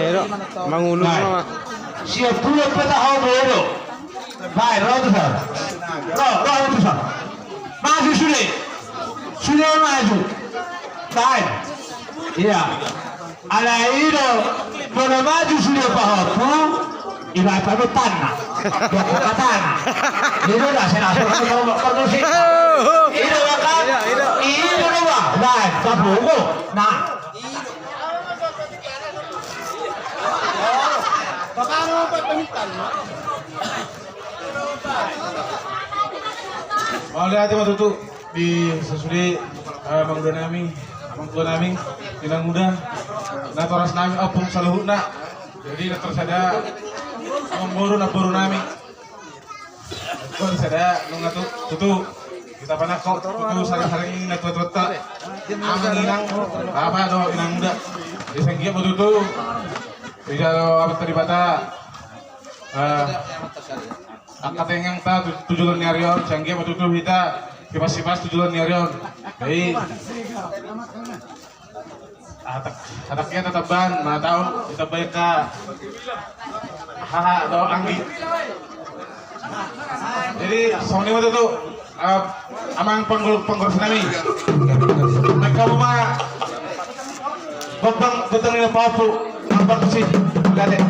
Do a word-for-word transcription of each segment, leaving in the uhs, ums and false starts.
Ero, mangulur nama. Siap pula peta hau bodo. Baik, ro tu son. Ro, ro tu son. Maju sude. Sude maju. Baik. Iya. Alai do, molo maju sude pahompu, ibaen panutanna. Dok hatana. Ido da, sena so, so, so, so, so, ido da kan? Ido da, Bang. Nah, tapugo. Nah. Mauliate ma tutu di sasude, eh, amangboru nami, amangboru nami, inang muda, natoras nami, ompung saluhutna. Jadi, natoras sada amangboru, namboru nami. Natoras sada nunga tu, tutu. Hita panangko tutu, saring-saring natuatuanta. Amang, inang, bapa dohot inang muda. Di sanggiat ma tutu. Bisa do apa tadi bata. Eh, angka tenggang ta tu, tu joloan ni ari on, sanggiat ma tutu hita hipas-hipas tu joloan ni ari on. Jadi, atak, atak ia tatamban, mana tahu ditambai angka haha dohot anggi. Jadi, songon i ma tutu. Ah, amang panggul, panggul senami. Mereka ma bambang betang ni pahompu, bambang si, lihat deh.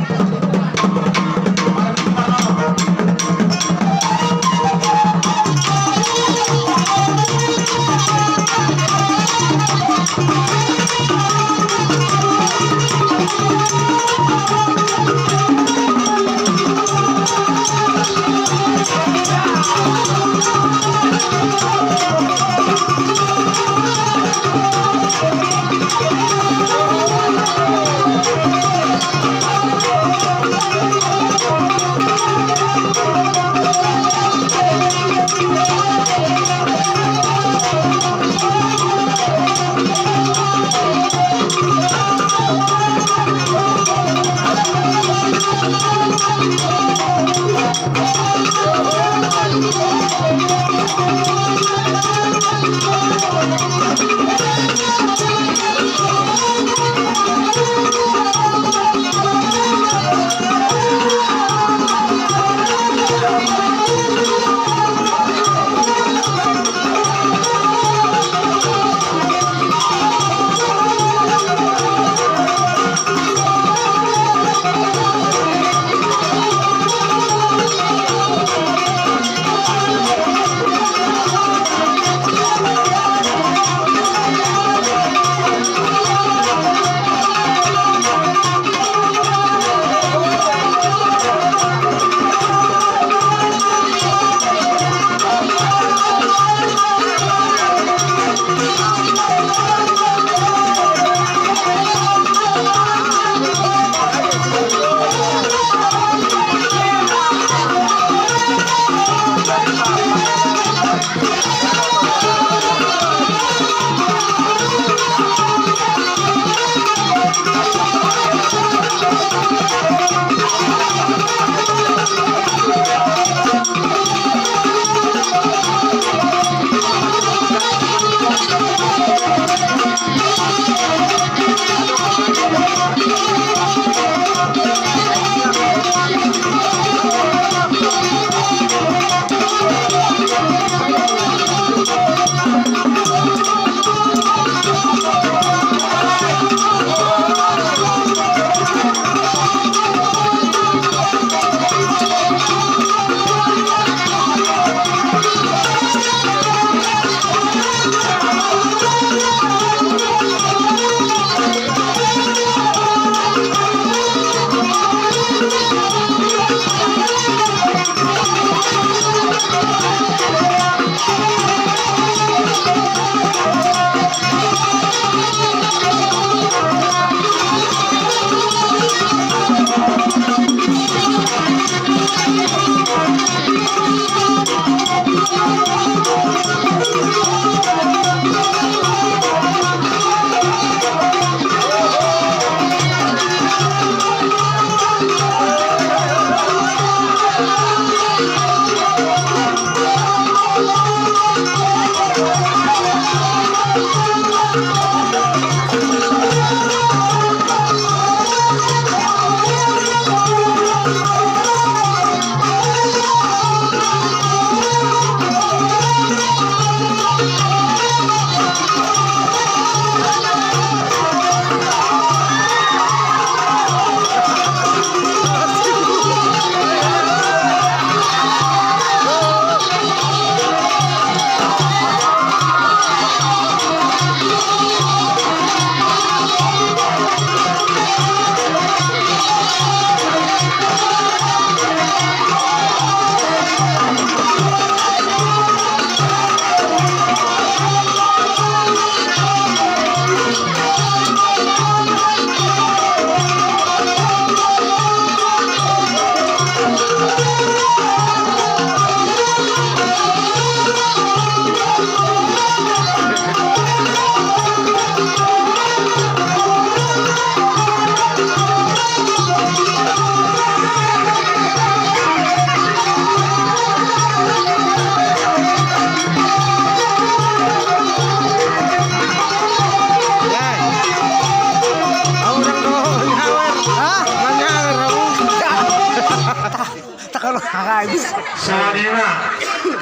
Kalau habis. Songon i ma.